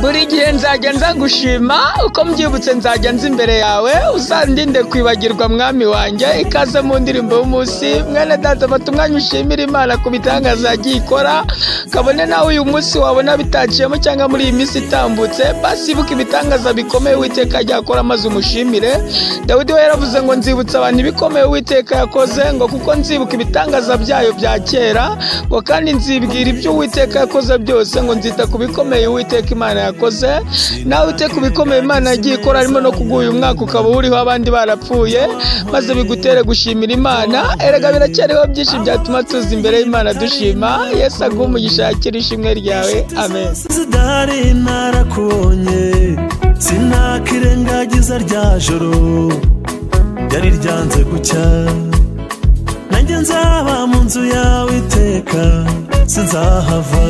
Buri gihe nzajya nza gushima, uko mbyibutse nzajya nza imbere yawe, uzandinde kwibagirwa mwami wanjye. Ikaze mu ndirimbo y'umunsi, mwene data, fata umwanya ushimire Imana ku bitangaza yagiye ikora, kabone nawe uyu munsi wabona bitaciyemo cyangwa muri iyi minsi itambutse, basi ibuka ibitangaza bikomeye Uwiteka yagiye akora maze umushimire. Dawidi we yaravuze ngo nzibutsa abantu ibikomeye Uwiteka yakoze, ngo kuko nzibuka ibitangaza byayo bya kera, ngo kandi nzibwira ibyo Uwiteka yakoze byose, ngo nzita ku bikomeye Uwiteka Imana yakoze. Nawe ute ku bikomeye Imana yagiye ikora, harimo no kuguha uyu mwaka ukaba uriho abandi barapfuye, maze bigutere gushimira Imana. Erega biracyariho byinshi byatuma tuza imbere y'Imana dushima. Yesu aguhe umugisha, yakire ishimwe ryawe, amen. Zidahari narakubonye, sinakirengagiza rya joro ryari ryanze gucya. Nanjye nzaba mu nzu yawe iteka, sinzahava.